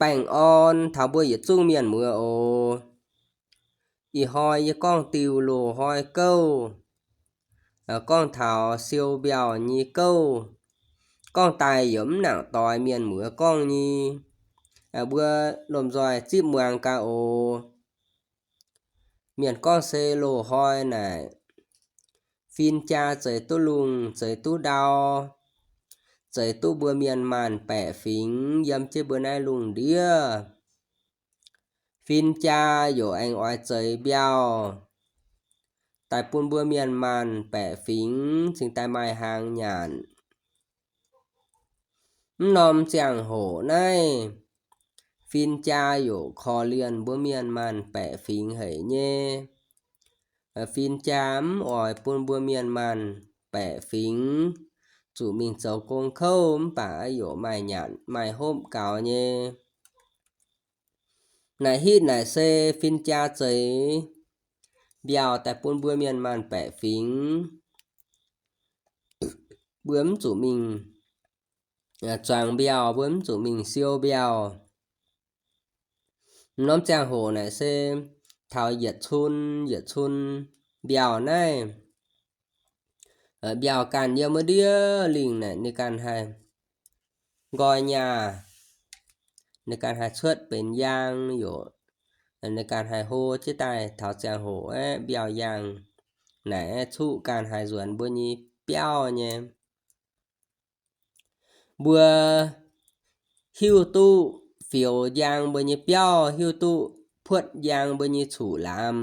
Baengh orn taux mbuo yietc zungv mienh muoz oc. Ih hnoi yie gorngv diuh loz-hnoi gouv, gorngv taux siou mbiauh nyei gouv. Gorngv daaih yaac mv nangc doix mienh muoz gorngv nyei. Mbuo lomh nzoih zipv muangx gaax oc. Mienh gorngv se loz-hnoi naaic, fin-jaa zeix duqv lungh, zeix duqv ndau, zeix duqv mbuo mienh maanh baeqc fingx yiem jienv mbuo naaiv lungh ndiev. Fin-jaa yaac aengx oix zeix mbiauh daaih bun mbuo mienh maanh baeqc fingx cingx daaih maaih hnaangx nyanc. Mv norm ziangh hoc naaiv, fin-jaa yaac korv-lienh mbuo mienh maanh baeqc fingx haic nyei. Fin-jaa mv oix bun mbuo mienh maanh baeqc fingx zuqc mingh zoux gong kouv mv baac yaac maaih nyanc maaih hopv gaux nyei. Naaic hitv naaic se fin-jaa zeix mbiauh daaih bun mbuo mienh maanh baeqc fingx. Mbuo mv zuqc mingh zuangx mbiauh, mbuo mv zuqc mingh siou mbiauh. Norm ziangh hoc naaic se taux yietc cun yietc cun mbiauh naaiv, mbiauh ganh yiem wuov ndiev lingh naaic ninh ganh haih nqoi nyaah, ninh ganh haih cuotv benx yaang yaac ninh ganh haih hlo jienv daaih. Taux ziangh hoc aeqv, mbiauh yaangh naaic aeqv, cuqv ganh haih nzuonx mbuo nyei biauv nyei. Mbuo hiuv duqv fioux njang mbuo nyei biauv, hiuv duqv puotv njang mbuo nyei cuqv-lamz.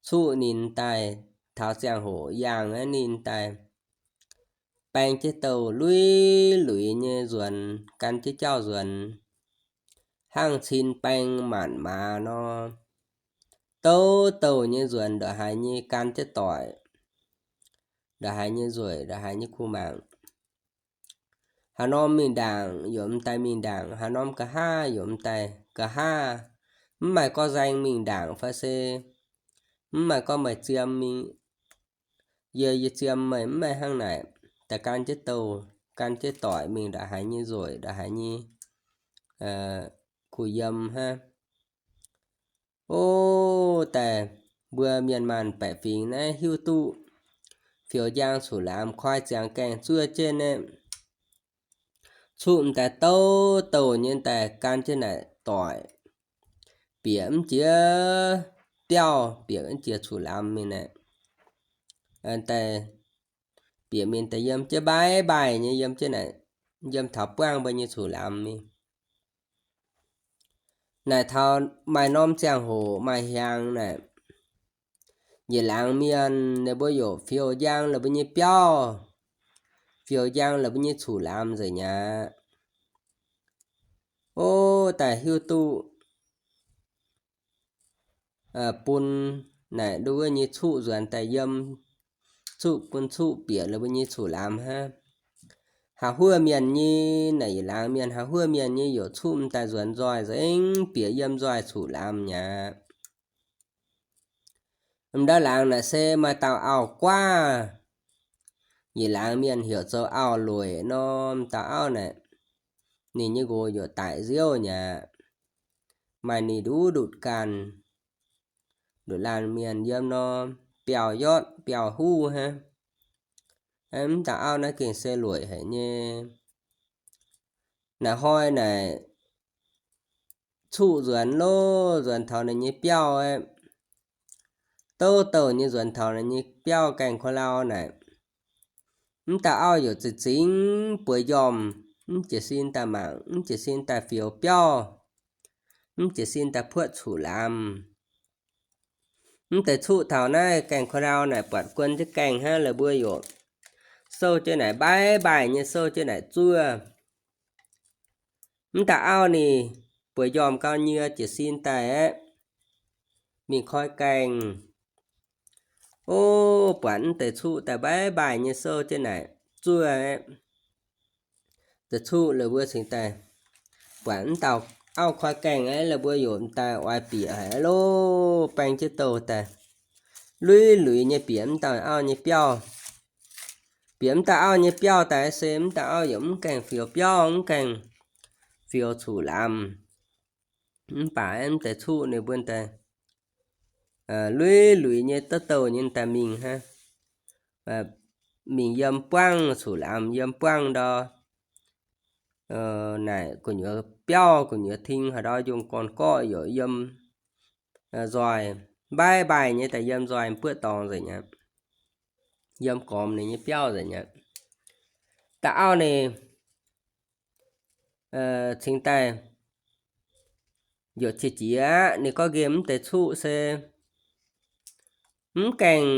Cuqv ninh daaih taux ziangh hoc yaangh aeqv, ninh daaih baeng jienv douh luiz luiz nyei nzuonx, gan jienv jauv nzuonx, hnangv cin baeng maanc maaz nor. Douh douh nyei nzuonx ndongc haaix nyei gan jienv doic, ndongc haaix nyei nzueic, ndongc haaix nyei kuh mangc. Haaix norm mingh ndaangc yaac m'daaih mingh ndaangc, haaix norm nqa'haav yaac m'daaih nqa'haav. Mv maaih gorngv nzaeng mingh ndaangc fai se mv maaih gorngv meih ziem mingh, yie, yie ziem meih, mv maaih hnangv naaic. Daaih gan jienv douh, gan jienv doic mingh ndongc haaix nyei nzueic, ndongc haaix nyei kuh yiem hnangv. O, daaih mbuo mienh maanh baeqc fingx naaiv hiuv duqv fioux njang cuqv-lamz koi ziangx gaengh zuov jienv naaiv, cuqv m'daaih douh douh nyei daaih gan jienv naaic doic, bieqc mv jiex biauv, bieqc mv jiex cuqv-lamz mingh naaic. Daaih bieqc mingh daaih yiem jienv mbaaih mbaaih nyei yiem jienv naaic, yiem taux buangv mbuo nyei cuqv-lamz mingh. Naaic taux maaih norm ziangh hoc maaih hiaangx naaic, yietc laangz mienh ninh mbuo yaac fioux njang la'buo nyei biauv, fioux njang la'buo nyei cuqv-lamz nzengc aqv. O, daaih hiuv duqv bun naaic nduov wuov nyei cuqv nzuonx daaih yiem, cuqv bun cuqv bieqc la'buo nyei cuqv-lamz hnangv. Haih huov mienh nyei naaic, yietc laangz mienh haih huov mienh nyei yaac cuqv m'daaih nzuonx nzoih nzengc, bieqc yiem nzoih cuqv-lamz mi'aqv. M'ndaaih laangz naaic se maaih dauh auv-guaav, yietc laangz mienh heuc zoux auv-lueic nor. M'dauh auv naaic, ninh nyei nqox yaac daic nziouv mi'aqv. Maaih ninh nduqc ndutc ganh, ndutc laanh mienh yiem nor, biauv-yotv biauv-huv hnangv. M'dauh auv naaiv gengh se lueic haic nyei. Naaic hnoi naaic cuqv nzuonx loh, nzuonx taux ninh nyei biauv aeqv, douh douh nyei nzuonx taux ninh nyei biauv gaengh ko lau naaic, m'dauh auv yaac zinh zingx bueix njormh, mv jiez sin daaih mangc, mv jiez sin daaih fioux biauv, mv jiez sin daaih puotv cuqv-lamz. Mv deix cuqv taux naaiv gaengh ko lau naaic buatc guon jienv gaengh hnangv, la'buo yaac souv jienv naaic mbaaih mbaaih nyei souv jienv naaic zuov. M'dauh auv ninh bueix njormh gau nyei jiez sin daaih aeqv, mingh koi gaengh. O, buatc mv deix cuqv daaih mbaaih mbaaih nyei souv jienv naaic zuov aeqv, deix cuqv la'buo cingx daaih buatc m'dauh auv koi gaengh aeqv, la'buo yaac m'daaih oix bieqc haic loh, baeng jienv douh daaih, luiz luiz nyei bieqc m'dauh auv nyei biauv. Bieqc m'dauh auv nyei biauv daaih se m'dauh auv yaac mv gaengh fioux biauv, mv gaengh fiou cuqv-lamz. Mv baac mv deix cuqv ninh mbuo daaih luic luic nyei, douh douh nyei daaih mingh hnangv. Mingh yiem buangv cuqv-lamz, yiem buangv ndau, naaic gu'nyuoz biauv, gu'nyuoz ting haaix ndau, njongc gorn-gorqv yaac yiem nzoih, mbaiv mbaaih nyei daaih yiem nzoih buoqv dorngx nzengc aqv. Yiem gormx ninh nyei biauv nzengc aqv. Da'auv ninh cingx daaih yaac qiex jiez aqv. Ninh gorngv nqemh mv deix cuqv se mv gaengh,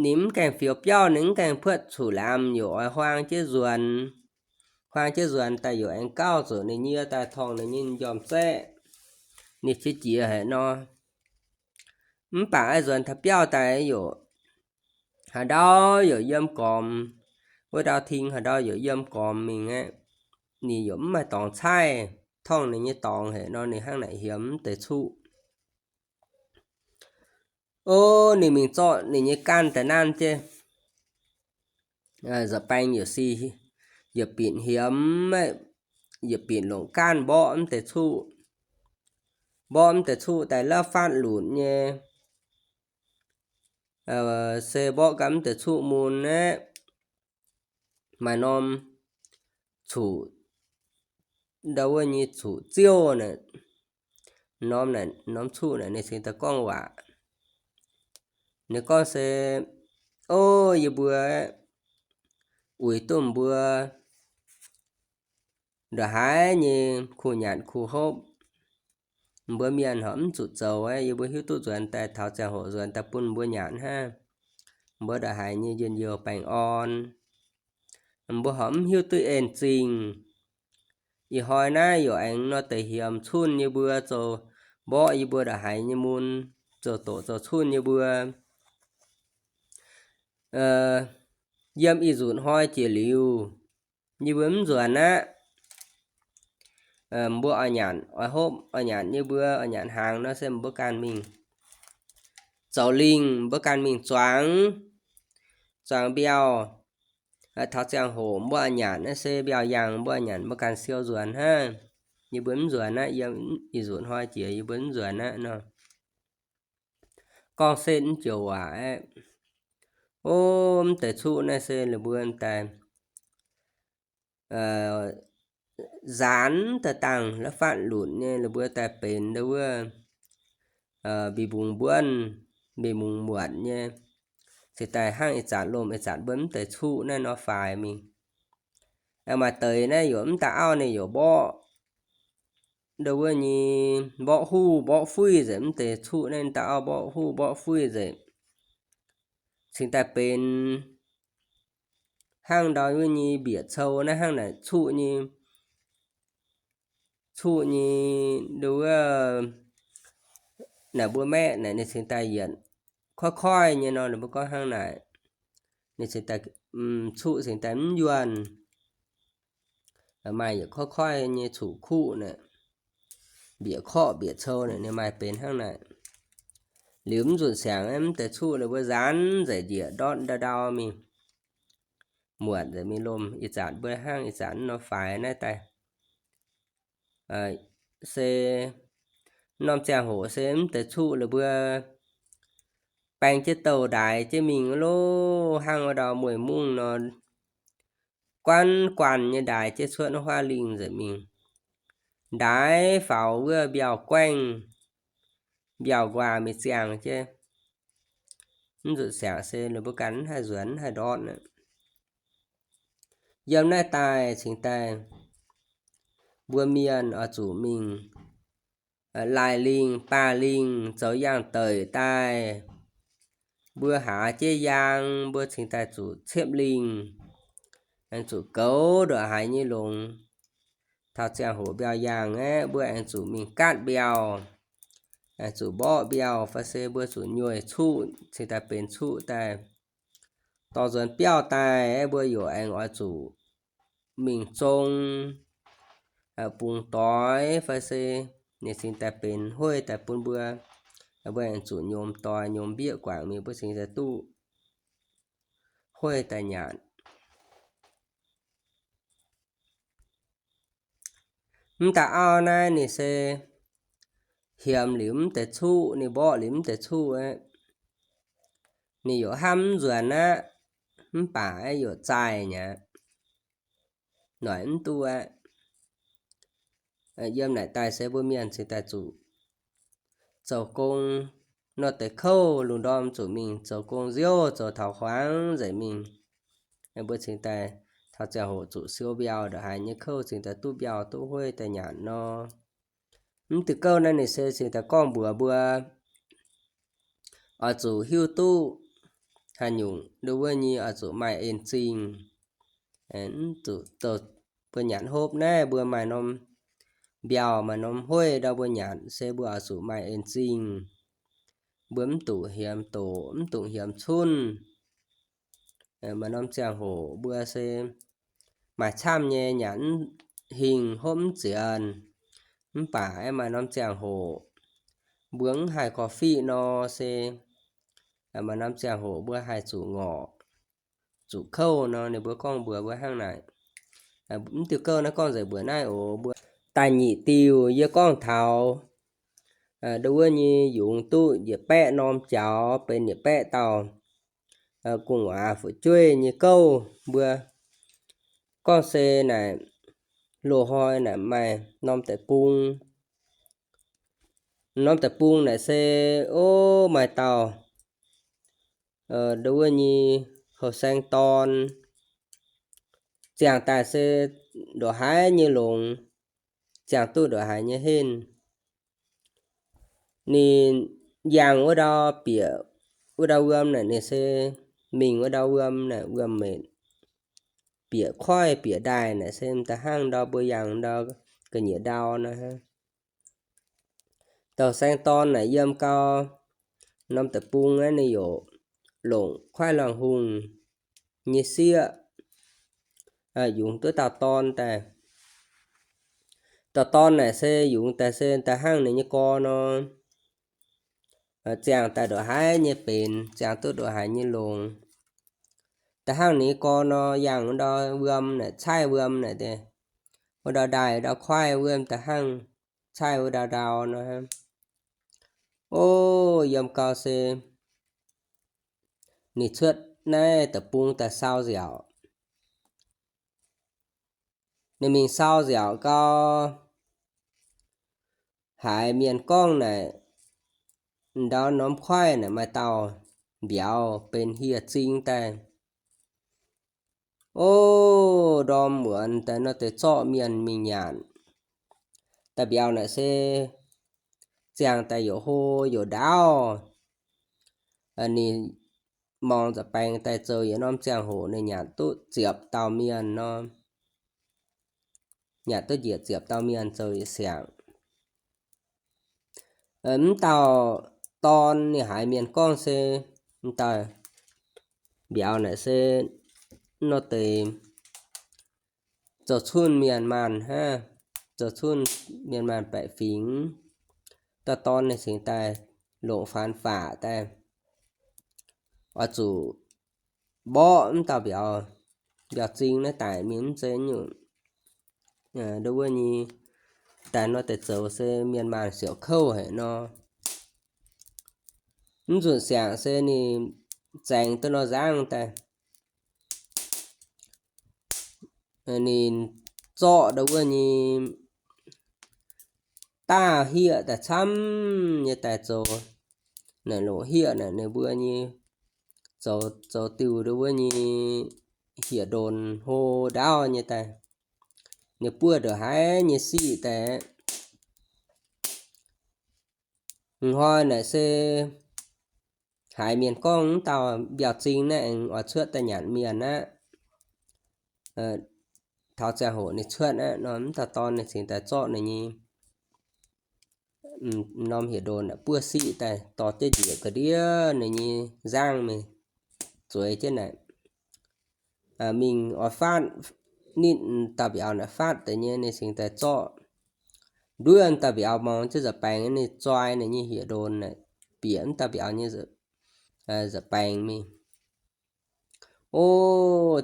ninh mv gaengh fioux biauv, ninh mv gaengh puotv cuqv-lamz, yaac oix huaang jienv nzuonx. Huaang jienv nzuonx daaih yaac aengx gauh zuqc ninh nyie daaih torngv ninh nyei njormh zaeqv. Ninh qiex jiez haic nor. Mv baac nzuonx taux biauv daaih yaac haaix ndau yaac yiem gormx, wuov ndau ting haaix ndau yaac yiem gormx mingh aqv. Ninh yaac mv maaih dorngx caaiv, torngv ninh nyei dorngx haic nor, ninh hnangv naaic hiemx mv deix cuqv. O, ninh mingh zorqv ninh nyei ganh daaih nanv jienv, nza'baeng yaac si, yaac binc hiemx, yaac binc longc ganh mborqv mv deix cuqv. Mborqv mv deix cuqv daaih la'fatv fatv lunc nyei, se mborqv ganh mv deix cuqv mun aqv. Maaih norm cuqv, ndau wuov nyei cuqv ziouv naaic, norm cuqv naaic ninh cingx daaih gorngv waac. Ninh gorngv se, O, yie mbuo uix duqv mbuo ndongc haaix nyei kuh nyanc kuh hopv, mbuo mienh horpc mv zuqc zoux aqv. Yie mbuo hiuv duqv nzuonx daaih, taux ziangh hoc nzuonx daaih bun mbuo nyanc hnangv. Mbuo ndongc haaix nyei njien-youh baengh orn, mbuo horpc mv hiuv duqv en-zingh. Ih hnoi naaiv yaac aengx nor deix hiemx cunh yie mbuo, zoux mborqv yie mbuo ndongc haaix nyei mun, zoux doqc zoux cunh yie mbuo. Yiem ih nzunc hnoi jiex liuz, yie mbuo mv nzuonx aqv. Mbuo oix nyanc oix hopv, oix nyanc yie mbuo oix nyanc hnaangx nor se mbuo ganh mingh zoux lingh, mbuo ganh mingh zuangx, zuangx mbiauh. Taux ziangh hoc mbuo oix nyanc naaiv se mbiauh yangh, mbuo oix nyanc mbuo ganh siou nzuonx hnangv. Yie mbuo mv nzuonx aqv. Yiem ih nzunc hnoi jiex yie mbuo mv nzuonx aqv nor. Gorngv setv mv joux waac aeqv, o, mv deix cuqv naaiv se lih mbuo daaih nzaanx daaih dangh la'fatv lunc nyei, lih mbuo daaih benx ndau wuov mbih mbungx mbuonv, mbih mbungx muotc nyei. Se daaih hnangv ih zanc lomh ih zanc mbuo mv deix cuqv naaiv nor faix mingh. Maaih deix naaiv yaac mv daaih auv ninh yaac mborqv ndau wuov nyei, mborqv huv mborqv fuiv nzengc. Mv deix cuqv naaiv daaih auv mborqv huv mborqv fuiv nzengc, cingx daaih benx hnangv ndau wuov nyei mbieqc cou naaiv hnangv naaic cuqv nyei, cuqv nyei ndau wuov naaic mbuo maeqv naaic ninh cingx daaih yietc koiv koiv nyei nor, ninh mbuo gorngv hnangv naaic. Ninh cingx daaih, cuqv cingx daaih mv yuonh. Maaih yietc koiv koiv nyei cuqv kuqv naaic, mbieqc korqv mbieqc cou naaic ninh maaih benx hnangv naaic. Liuz mv nzunc siangx mv deix cuqv ninh mbuo nzaanx nzengc njiec ndortv ndau ndau mingh, muotc nzengc mingh lomh. Ih zanc mbuo hnangv ih zanc nor faix naaiv daaih se norm ziangh hoc se mv deix cuqv lih mbuo baeng jienv douh ndaix jienv mingh loh, hnangv wuov ndau mueiz mungv nor, guanv guanh nyei ndaix jienv cuotv huaav lingh nzengc mingh. Ndaix faaux wuov mbiauh guaengv, mbiauh nquaah mingh ziangh jienv. Mv nzunc siangx se ninh mbuo ganh mv haih nzuonx mv haih ndortv aqv. Yiem naaiv daaih cingx daaih mbuo mienh oix zuqc mingh laih lingh baah lingh zoux yangh deic daaih. Mbuo haaz jienv yaang mbuo cingx daaih zuqc ciepv lingh, aengx zuqc goux ndongc haaix nyei longx. Taux ziangh hoc mbiauh yaangh aeqv, mbuo aengx zuqc mingh gaatv mbiauh, aengx zuqc mborqv mbiauh fai se mbuo zuqc nyueih cuqv cingx daaih benx cuqv daaih. Dorh nzuonx biauv daaih aeqv, mbuo yaac aengx oix zuqc mingh zong, bungx doix fai se ninh cingx daaih benx hueiv daaih bun mbuo. Mbuo aengx zuqc nyiemz doix nyiemz mbieqv guangc mingh mbuo cingx daaih duqv hueiv daaih nyanc. Mv daaih auv naaiv ninh se hiemx liuz mv deix cuqv, ninh mborqv liuz mv deix cuqv aqv. Ninh yaac hnamv mv nzuonx aqv, mv baac yaac zaih nyei aqv, noic mv duqv aqv. Yiem naaic daaih se mbuo mienh cingx daaih zuqc zoux gong, nor deix kouv lungh ndorm zuqc mingh zoux gong nziouv, zoux taux huaangx nzengc mingh. Mbuo cingx daaih taux ziangh hoc zuqc siou mbiauh ndongc haaix nyei kouv cingx daaih duqv mbiauh duqv hueiv daaih nyanc nor. Mv diuh gouv naaiv ninh se cingx daaih gorngv mbuox mbuo oix zuqc hiuv duqv haaix nyungc nduov wuov nyei oix zuqc maaih en zingh. Mv zuqc zoux, mbuo nyanc hopv naaiv mbuo maaih norm mbiauh maaih norm hueiv ndau mbuo nyanc se mbuo oix zuqc maaih en zingh. Mbuo mv dungx hiemx doqc, mv dungx hiemx cunv. Maaih norm ziangh hoc mbuo se maaih camv nyei nyanc mv hingh hopv mv zienx, mv baac aeqv maaih norm ziangh hoc mbuo mv haih korv-fiqv nor se maaih norm ziangh hoc mbuo haih zuqc ngorc, zuqc kouv nor. Ninh mbuo gorngv mbuox mbuo hnangv naaic. Mv diuh gouv naaiv gorngv nzengc mbuox naaiv oc. Mbuo da'nyeic diuh yie gorngv taux nduov wuov nyei yungz duqv yietc baeqv norm jaux benx yietc baeqv dauh gu'nguaaz fu'jueiv nyei gouv. Mbuo gorngv se naaic loz-hnoi naaic maaih norm deic-bung. Norm deic-bung naaic se, o, maaih dauh nduov wuov nyei houh saeng dorn, ziangh daaih se ndongc haaix nyei longx, ziangh duqv ndongc haaix nyei henv. Ninh yangh wuov ndau bieqc wuov ndau wuom naaic, ninh se mingh wuov ndau wuom naaic, wuom-metc, bieqc koiv bieqc ndaaih naaic se m'daaih hnangv ndau mbuo yangh ndau ga'nyiec ndau nor. Dauh saeng dorn naaic yiem gau norm deic-bung naaiv ninh yaac longc kuaaiv laangh hungh nyei sieqv yungz duqv dauh dorn daaih. Dauh dorn naaic se yungz daaih se daaih hnangv ninh nyei gorx nor, ziangh daaih ndongc haaix nyei benx, ziangh duqv ndongc haaix nyei longx. Daaih hnangv ninh nyei gorx nor, yangh wuov ndau wuom naaic, caaiv wuom naaic deix, wuov ndau ndaaih ndau kuaaiv wuov daaih hnangv caaiv wuov ndau ndau nor. O, yiem gau se ninh cuotv naaiv deic-bung daaih sau nziaauc. Ninh mingh sau nziaauc gau, haiz mienh gorngv naaic, ndau norm kuaaiv naaic maaih dauh mbiauz benx hieh zing daaih. O, ndorm muonz daaih nor deix zorqv mienh mingh nyanc. Daaih mbiauz naaic se ziangh daaih youc hlo youc ndaauv. Ninh mangc nza'baengx daaih zoux yietc norm ziangh hoc ninh nyanc duqv ziepc dauh mienh nor, nyanc duqv njiec ziepc dauh mienh zoux yietc siangx. Mv dauh dorn ninh haiz mienh gorngv se, mv dauh mbiauz naaic se nor deix zoux cunh mienh maanh hnangv, zoux cunh mienh maanh baeqc fingx. Dauh dorn ninh cingx daaih longc faanx faqc daaih, oix zuqc mborqv mv dauh mbiauz, mbiauz zing naaiv daic mingh mv zeiz nyungc. Nduov wuov nyei daaih nor deix zoux se mienh maanh siouc kouv haic nor. Mv nzunc siangx se ninh zaengx duqv nor nzangv daaih, ninh zorqv nduov wuov nyei daav hieqv daaih camv nyei daaih zoux. Naaic longc hieqv naaic ninh mbuo nyei zoux, zoux diuh nduov wuov nyei hieh ndonx hlo ndaauv nyei daaih. Ninh buov ndongc haaix nyei siqv daaih. Hnoi naaic se haiz mienh gorngv mv dauh mbiauz zing naaiv aengx oix cuotv daaih nyanc mienh aqv. Taux ziangh hoc ninh cuotv aqv nor, mv dauh dorn ninh cingx daaih zorqv ninh nyei norm hieh ndonx buov siqv daaih dorh jienv njiec ga'ndiev ninh nyei nzangv mingh zueiz jienv naaic. Mingh oix faatv, nitv dauh mbiauz naaic faatv deix nyei ninh cingx daaih zorqv. Nduov dauh mbiauz mangc jienv nza'baengx ninh zoi ninh nyei hieh ndonx naaic bieqc mv dauh mbiauz nyei nza'baengx mingh. O,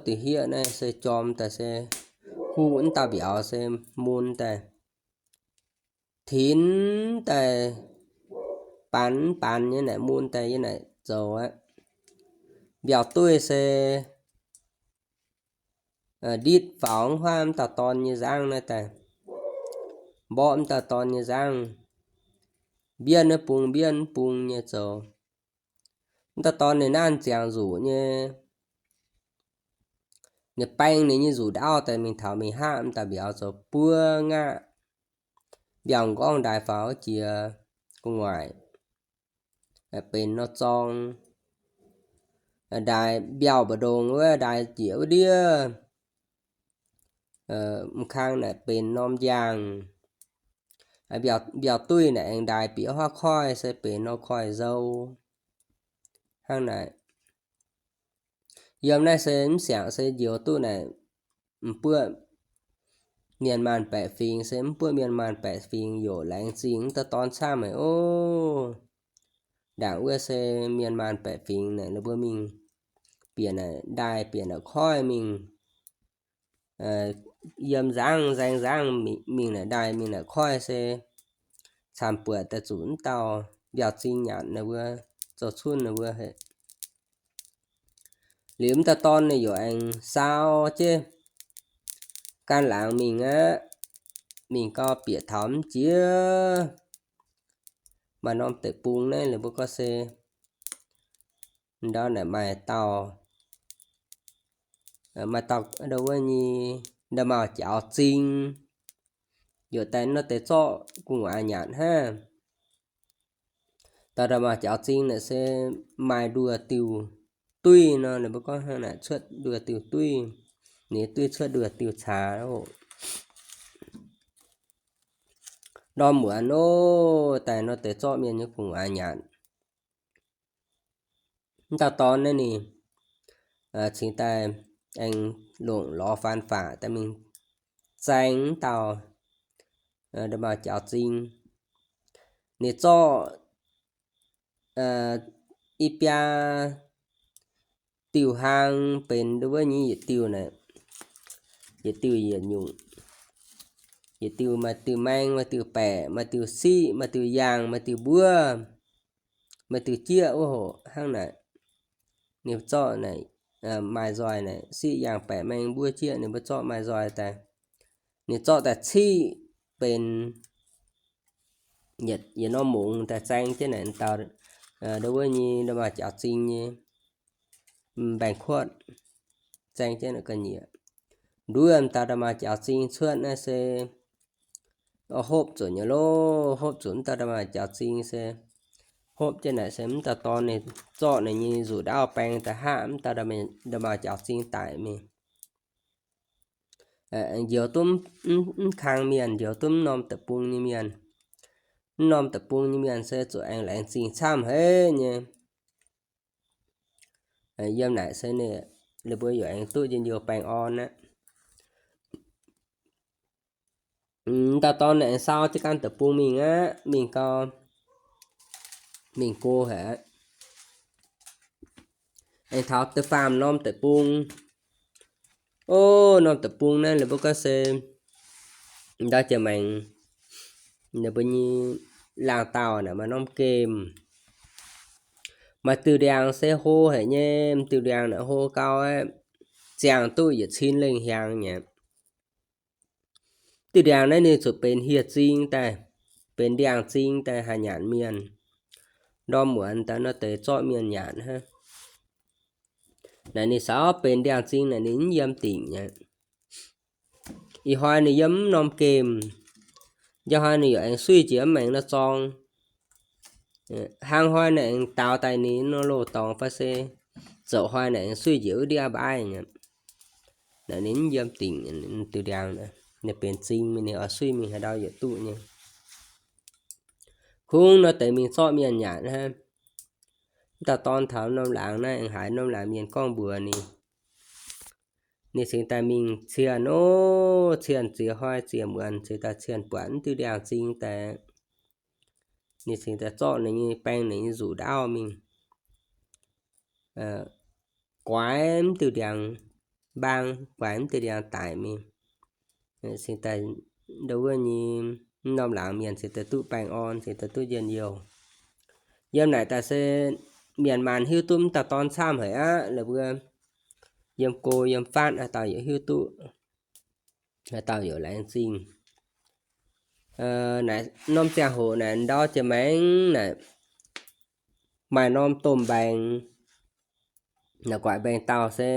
diuh hieqv naaiv se jorm daaih se huv mv dauh mbiauz se mun daaih. tinx daaih, baanx baanx nyei naaic mun daaih yie naaic zoux aqv. Mbiauh duih se nditv faaux mv huaav m'dauh dorn nyei nzangv naaiv daaih, mborqv m'dauh dorn nyei nzangv, mbienv naaiv bung mbienv mv bung nyei zoux. M'dauh dorn ninh naaiv ziangh nzuqc nyei, ninh baeng ninh nyei nzuqc ndaauv daaih mingh taux mingh haqv m'dauh mbiauz zoux buov ngaqv. Mbiauh m'nqorngv ndaaih faaux jiex gu'nguaaic, benx nor zorng, ndaaih mbiauh mbu'ndongx wuov, ndaaih jiex wuov ndiev, m'kang naaic benx norm njang. Mbiauh duih naaic aengx ndaaih bieqc huaav koiv se benx norm koiv-nzou. Hnangv naaic, yiem naaiv se mv siangx se njoux duqv naaic, m'buoqv mienh maanh baeqc fingx se mv buoqv mienh maanh baeqc fingx yaac laengz zingh m'dauh dorn camv haic oc. Ndaangc wuov se mienh maanh baeqc fingx naaic ninh mbuo mingh bieqc naaic ndaaih bieqc naaic koiv mingh, yiem nzangv nzaeng nzangv mingh naaic ndaaih mingh naaic koiv se camv buatc daaih zuqc m'dauh mbiauh zing nyanc ninh mbuo, zoux cunv ninh mbuo haic. Liuz m'dauh dorn ninh yaac aengx saau jienv gan laangz mingh aqv. Mingh gau bieqc taux mv jiex maaih norm deic-bung naaiv ninh mbuo gorngv se ndau naaic maaih dauh, maaih dauh ndau wuov nyei nda'maauh jaux zing, yaac daaih nor deix zorqv gu'nguaaz nyanc hnangv. Dauh nda'maauh jaux zing naaic se maaih nduoh diuh duih nor, ninh mbuo gorngv hnangv naaic cuotv nduoh diuh duih, ninh duih cuotv nduoh diuh caax oc. Ndorm muonz oc, daaih nor deix zorqv mienh nyei gu'nguaaz nyanc. M'dauh dorn naaiv ninh cingx daaih aengx longc lorz faan faqc daaih mingh zaeng m'dauh nda'maauh jaux zing. Ninh zorqv i biaa diuh hlang benx ndau wuov nyei yietc diuh naaic, yietc diuh yietc nyungc, yietc diuh maaih diuh maeng, maaih diuh baeqc, maaih diuh siqv, maaih diuh yaangh, maaih diuh mbuov, maaih diuh jieqv wuov hoc hnangv naaic. Ninh zorqv naaic maaih nzoih naaic siqv yaangh baeqc maeng mbuov jieqv ninh mbuo zorqv maaih nzoih daaih. Ninh zorqv daaih ciqv benx yietc norm mungz daaih zaeng jienv naaic dauh ndau wuov nyei nda'maauh jaux zing nyei mbaengx-kuotv, zaeng jienv naaic ga'nyiec. Nduov m'dauh nda'maauh jaux zing cuotv naaiv se hopv zuqc nyei loh, hopv zuqc m'dauh nda'maauh jaux zing se hopv jienv naaic se m'dauh dorn ninh zorqv ninh nyei nzuqc ndaauv baeng daaih haqv m'dauh nda'maauh jaux zing daic mingh. Njoux duqv mv kang mienh, njoux duqv mv norm deic-bung nyei mienh. Mv norm deic-bung nyei mienh se zuqc aengx laengz zingh camv haic nyei. Yiem naaic se ninh mbuo yaac aengx duqv njien-youh baengh orn aqv. M'dauh dorn aengx sau jienv gan deic-bung mingh aqv, mingh gau, mingh go haic aqv. Aengx taux da'faam norm deic-bung. O, norm deic-bung naaiv ninh mbuo gorngv se ndau jiex maengx, ninh mbuo nyei laangh dauh naaic maaih norm gemh. Maaih diuh ndiangx se hlo haic nyei, diuh ndiangx naaic hlo gau aqv, ziangh duqv yietc cin lengh hiaangx nyei. Diuh ndiangx naaiv ninh zuqc benx hieh zing daaih, benx ndiangx-zing daaih haih nyanc mienh. Ndorm muonz daaih nor deix zorqv mienh nyanc hnangv. Naaic ninh saux benx ndiangx-zing naaic ninh mv yiem dingc nyei. Ih hnoi ninh yiem mv norm gemh, njang hnoi ninh yaac aengx suiv jiex mv maengx nor zorng. Hnangv hnoi naaic aengx daaux daaih ninh nor loz-dorngx fai se zoux hnoi naaic aengx suiv njiec wuov ndiev mbaaih nyei. Naaic ninh mv yiem dingc diuh ndiangx, ninh benx zing mingh, ninh oix suiv mingh haaix ndau yietc duqv nyei. Kungx nor deix mingh zorqv mienh nyanc hnangv. M'dauh dorn taux norm laangz naaiv aengx haiz norm laangz mienh gorngv mbuox ninh. Ninh cingx daaih mingh cienh, o, cienh ziex hnoi ziex muonz cingx daaih cienh buatc mv diuh ndiangx-zing daaih. Ninh cingx daaih zorqv ninh nyei, baeng ninh nyei nzuqc ndaauv mingh guaix mv diuh ndiangx mbaang, guaix mv diuh ndiangx daic mingh. Cingx daaih ndau wuov nyei Mv norm laangz mienh cingx daaih duqv baengh orn, cingx daaih duqv njien-youh. Yiem naaic daaih se mienh maanh hiuv duqv mv dauh dorn camv haic aqv. La'buo yiem go yiem fatv haaix dauh yaac hiuv duqv, haaix dauh yaac laengz zingh. Naaiv norm ziangh hoc naaic ndau jiex maengx naaic, maaih norm domh mbaengx, naaic guaix mbaengx-daauh se,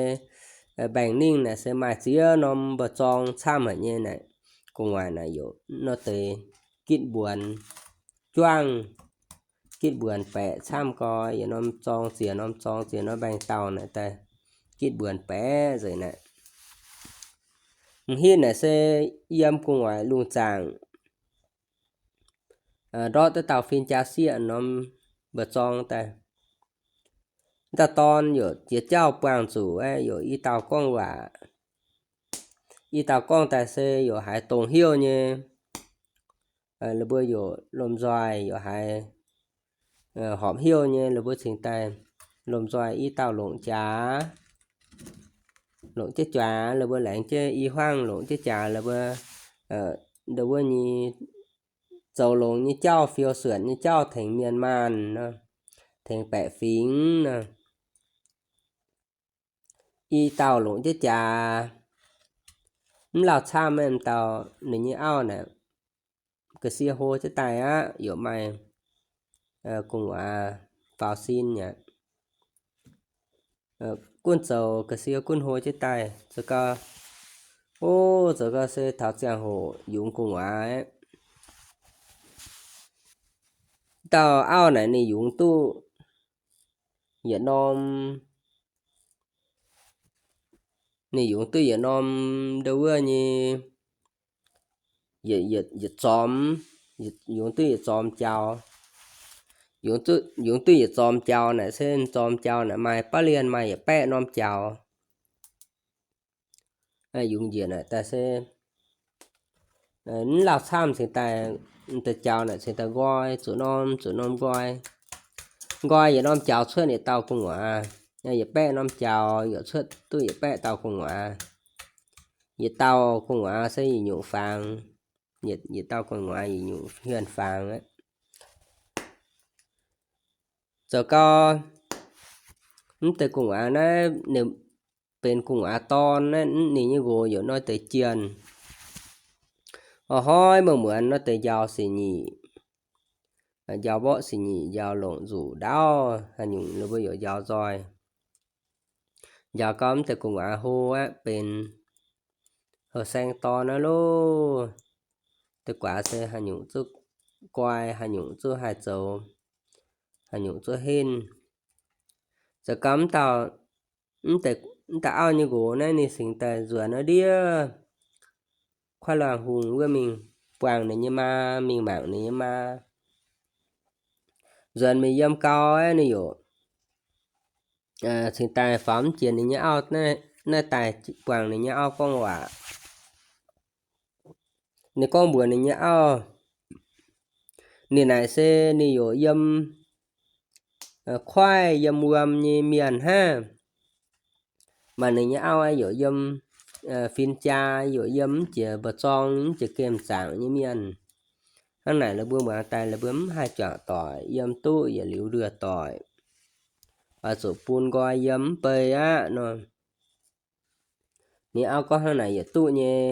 mbaengx-ningh naaic se maaih ziex norm mba'zorng camv haic nyei naaic. Gu'nguaaic naaic yaac nor deix gitv mbuonx juangv, gitv mbuonx baeqc camv gau, yietc norm zorng ziex norm zorng ziex norm mbaengx-daauh naaic daaih gitv mbuonx baeqc nzengc naaic. M'hitv naaic se yiem gu'nguaaic lungh zaangc ndortv daaih dauh fin-jaa sieqv norm mba'zorng daaih. Dauh dorn yaac jiex jauv buangh zuqc, yaac i dauh gorngv waac. I dauh gorngv daaih se yaac haiz dongh heuv nyei. La'buo yaac lomh nzoih yaac haiz horpc heuv nyei, la'buo cingx daaih lomh nzoih i dauh longc jaax, longc jienv jaax, la'buo laengz jienv i hmuangv longc jienv jaax, la'buo, ndau wuov nyei zoux longx nyei jauv, fiou suonc nyei jauv tengx mienh maanh, tengx baeqc fingx nor. I dauh longc jienv jaax, mv lauh camv, mv dauh ninh nyei auv naaic, ga'sie hlo jienv daaih aqv, yaac maaih gu'nguaaz faaux sin aqv. Gunv zoux ga'sie gunv hlo jienv daaih, zoux gau, o, zoux gau se taux ziangh hoc yungz gu'nguaaz aqv. Dauh auv naaic ninh yungz duqv yietc norm, ninh yungz duqv yietc norm ndau wuov nyei, yietc zormx, yungz duqv yietc zormx jaux. Yungz duqv yietc zormx jaux naaic se zormx jaux naaic maaih baav lienh maaih yietc baeqv norm jaux. Yungz njiec naaic daaih se mv lauh camv cingx daaih, deix jaux naaic cingx daaih nqoi, zuqc norm zuqc norm nqoi. Nqoi yietc norm jaux cuotv yietc dauh gu'nguaaz, yietc baeqv norm jaux yaac cuotv duqv yietc baeqv dauh gu'nguaaz. Yietc dauh gu'nguaaz se yietc nyungc fangx, yietc dauh gu'nguaaz yietc nyungc hienh fangx aqv. Zoux gau, mv deix gu'nguaaz naaiv ninh benx gu'nguaaz dorn naaiv, ninh nyei nqox yaac nor deix jienh. Ov, hnoi muonz-muonz nor deix njaaux sic nyeic, njaaux mborqv sic nyeic, njaaux longc nzuqc ndaauv haaix nyungc ninh mbuo yaac njaaux nzoih. Njaaux gau mv deix gu'nguaaz hlo aqv, benx houh saeng dorn aqv loh. Deix-guaax se haaix nyungc zuqv guai, haaix nyungc zuqv haih zoux, haaix nyungc zuqv henv. Zoux gau mv dauh, mv dauh auv nyei nqox naaiv ninh cingx daaih nzuonx ndiev Kuaaiv Luangh Hungh wuov mingh buangh ninh nyei maa, mingh mangc ninh nyei maa. Nzuonx mingh yiem gau aqv, ninh yaac cingx daaih faaux mv jiex ninh nyei auv naaiv daaih buangh ninh nyei auv gorngv waac. Ninh gorngv mbuox ninh nyei auv, ninh naaic se ninh yaac yiem kuaaiv yiem wuom nyei mienh hnangv. Maaih ninh nyei auv yaac yiem fin-jaa, yaac yiem mv jiex mba'zorng, mv jiex gemh zaangc nyei mienh. Hnangv naaic la'buo muangx daaih la'buo mv haih juangc doic, yiem duqv yietc liuz nduoh doic, oix zuqc bun nqoi yiem mv bei aqv nor. Ninh auv gorngv hnangv naaic yietc duqv nyei.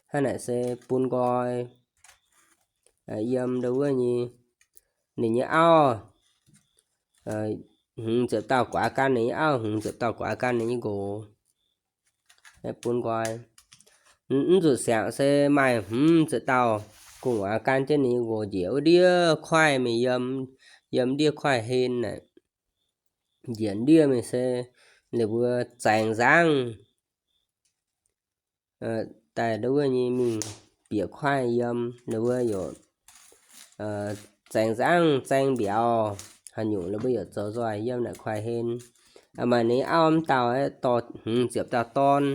Hnangv naaic se bun nqoi yiem ndau wuov nyei, ninh nyei auv, hmz ziepc dauh guaax gan ninh nyei auv, hmz ziepc dauh guaax gan ninh nyei nqox. Bun nqoi, mv zuqc siangx se maaih hmz ziepc dauh gu'nguaaz gan jienv ninh nyei nqox njiec wuov ndiev kuaaiv mingh yiem, yiem ndiev kuaaiv hen naaic. Njiec ndiev mingh se ninh mbuo zaengx nzangv daaih ndau wuov nyei mingh bieqc kuaaiv yiem, ninh mbuo yaac zaengx nzangv zaeng mbiauz, haaix nyungc ninh mbuo yaac zoux nzoih yiem naaic kuaaiv hen. Maaih ninh auv mv dauh dorh hmz ziepc dauh dorn,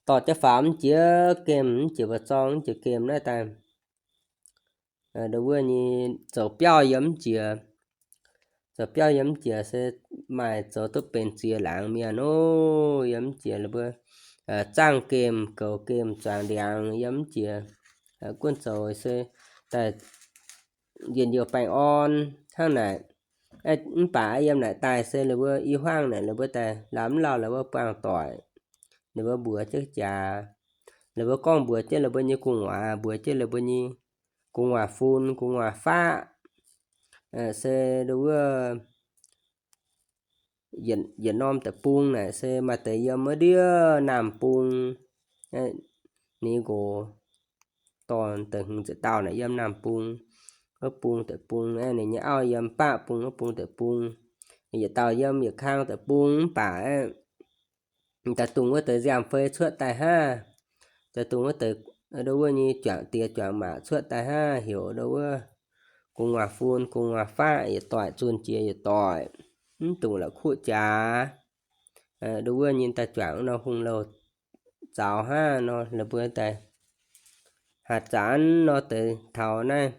dorh jienv faaux mv jiex gemh, mv jiex mba'zorng, mv jiex gemh naaiv daaih ndau wuov nyei zoux biauv yiem mv jiex. Zoux biauv yiem mv jiex se maaih zoux duqv benx ziex laangz mienh ov. Yiem mv jiex ninh mbuo zaangv gemh, goux gemh, zuangx ndiangx yiem mv jiex. guonv zoux se daaih njien-youh baengh orn hnangv naaic. Mv baac yiem naaic daaih se la'buo i huaangv naaic la'buo daaih lamh mv lauh la'buo buangh doic, la'buo mbuox jienv jaax, la'buo gorngv mbuox jienv la'buo nyei gu'nguaaz, mbuox jienv la'buo nyei gu'nguaaz-fun, gu'nguaaz-faqv, se ndo wuov yietc norm deic-bung naaic se maaih deix yiem wuov ndiev Naamh Bung, ninh nqox dorh deix hmz ziepc dauh naaic yiem Naamh Bung wuov bung deic-bung, ninh nyei auv yiem Baqv Bung wuov bung deic-bung. Yietc dauh yiem yietc kang deic-bung mv baac daaih dungx wuov deix nziaamv-fei cuotv daaih hnangv. Daaih dungx wuov deix ndo wuov nyei juangc diex juangc maac cuotv daaih hnangv, heuc ndo wuov gu'nguaaz-fun gu'nguaaz-faqv yietc doic zunh jiex yietc doic, mv dungx la'kuqv jaax. Ndo wuov nyei daaih juangc nor hungh louh zaux hnangv nor, la'buo daaih hatc zanc nor deix taux naaiv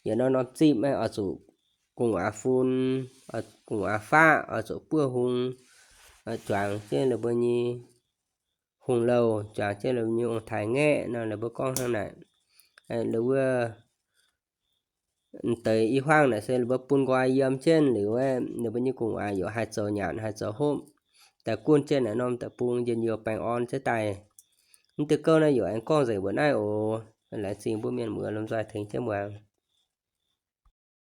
yietc norm norm zipv oix zuqc gu'nguaaz-fun, gu'nguaaz-faqv oix zuqc buov hung, juangc jienv la'buo nyei hungh louh, juangc jienv la'buo nyei ong-taaix-ngaeqv nor, la'buo gorngv hnangv naaic. La'buo deix i huaangv naaic se la'buo bun nqoi yiem jienv liuz, la'buo nyei gu'nguaaz yaac haih zoux nyanc haih zoux hopv, daaih guonv jienv naaic norm deic-bung njien-youh baengh orn jienv daaih. Mv diuh gouv naaiv yaac aengx gorngv nzengc mbuo naaiv oc. Laengz zingh mbuo mienh muoz lomh nzoih tengx jienv muangx.